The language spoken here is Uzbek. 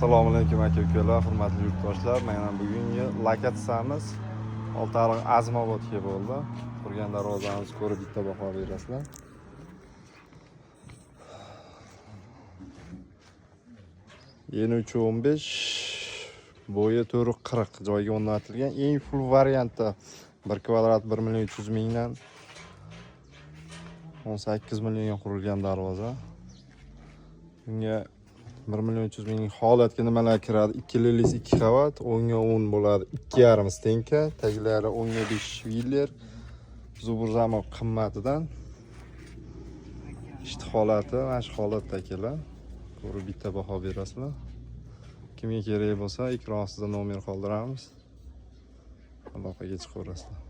Assalomu alaykum, aka ukalar, hurmatli yurtdoshlar. Mana bugungi lokatsiyamiz Oltiariq, Azimobodga bo'ldi. Turgan darvozamizni ko'rib bitta baho berasizlar. Eni 3.15, bo'yi 4.40 joyga o'rnatilgan eng full variantda 1 kvadrat 1 million 300 mingdan 18 millionga qurilgan darvoza. Bunga 1 million 300 ming holatga nimalar kiradi? 2 lilis 2 qavat, 10 ga 10 bo'ladi, 2,5 stenka, taglari 10 ga 5 швеллер, зубр замок qimmatidan. Ishni holati mana shu holatda, akalar. Ko'rib bitta baho berasizlar. Kimga kerak bo'lsa, ekran ostida nomer qoldiramiz. Aloqaga chiqaverasizlar.